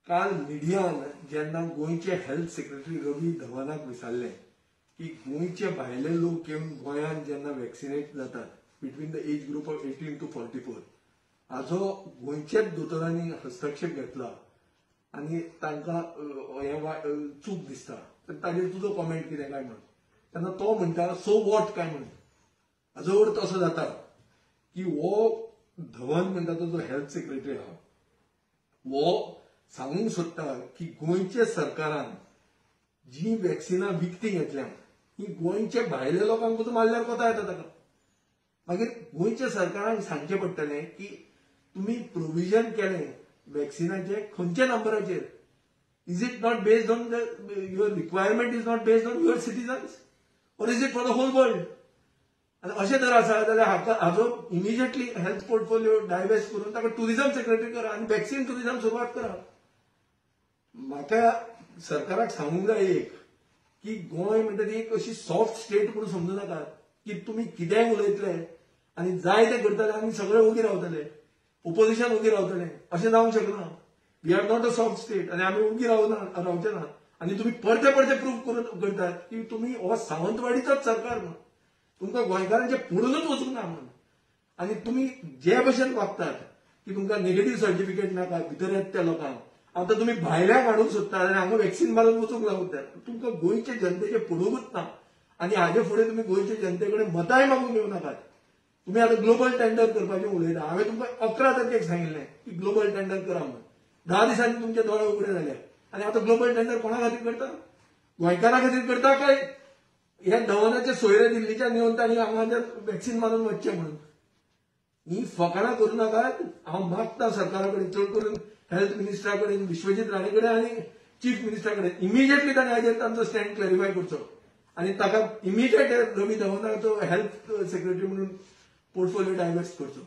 काल मिडियान जेन्ना गोंयचे हेल्थ सेक्रेटरी रवी धवनाक विचारलें की गोंयचे भायले लोक येवन गोंयांत जेन्ना वॅक्सिनेट जातात between the age group of 18 to 44, हाजो गोंयच्याच दोतोरांनी हस्तक्षेप घेतला आनी तांकां हें चूक दिसता, तर ताजेर तुजो कॉमेंट कितें काय म्हणून तेन्ना तो म्हणटा सो what काय म्हणून. हाजो अर्थ असो जाता की हो धवन म्हणटा तो जो हेल्थ सेक्रेटरी आहा हो सांगूंक सोदता की गोंयच्या सरकारान जी वॅक्सिनां विकती घेतल्या ही गोंयच्या भायल्या लोकांक पसून मारल्यार कोता येता ताका. मागीर गोंयच्या सरकारान सांगचें पडटलें की तुमी प्रोविजन केलें वॅक्सिनाचें खंयच्या नंबराचेर, is it not based on the your requirement, is not based on your citizens or is it for the whole world. आनी अशें जर आसा जाल्यार हाका हाजो इमिजिएटली हेल्थ पोर्टफोलिओ डायवेस्ट करून ताका टुरिझम सेक्रेटरी करा आनी वॅक्सिन टुरिझम सुरवात करा. म्हाका सरकाराक सांगूंक जाय एक की गोंय म्हणटा ती एक अशी सॉफ्ट स्टेट म्हणून समजू नाका की तुमी कितेंय उलयतले आनी जाय तें करतले आनी सगळे ओगी रावतले, ओपोजिशन ओगी रावतले, अशें जावंक शकना. We are not a soft state आनी आमी ओगी रावचे ना. आनी तुमी परते परते प्रूफ करून करतात की तुमी हो सावंतवाडीचोच सरकार म्हणून, तुमकां गोंयकारांचे पडूनच वचूंक ना म्हणून. आनी तुमी जे भशेन वागतात की तुमकां नेगेटीव सर्टिफिकेट नाका भितर येत त्या लोकांक, आतां तुमी भायल्यांक हाडूंक सोदता आनी हांगा वॅक्सिन मारून वचूंक लागतात, तुमकां गोंयचे जनतेचे पडूंकच ना. आनी हाजे फुडें तुमी गोंयचे जनते कडेन मतांय मागूंक येवं नाकात. तुमी आतां ग्लोबल टेंडर करपाचें उलयता. हांवें तुमकां 11 तारखेक सांगिल्लें की ग्लोबल टेंडर करा म्हणून, 10 दिसांनी तुमचे दोळे उगडे जाले. आनी आतां ग्लोबल टेंडर कोणा खातीर करता? गोंयकारां खातीर करता काय हे धवनाचे सोयरे दिल्लीच्यान येवन तांणी हांगा वॅक्सिन मारून वचचें म्हणून? ही फकाणां करूं नाकात. हांव मागता सरकारा कडेन, चड करून हेल्थ मिनिस्टरा कडेन, विश्वजीत राणे कडेन आनी चीफ मिनिस्टरा कडेन, इमिजिएटली तांणी हाजेर तांचो स्टँड क्लॅरिफाय करचो आनी ताका इमिजिएट रवी धवनाचो हेल्थ सेक्रेटरी म्हणून पोर्टफोलिओ डायवेस्ट करचो.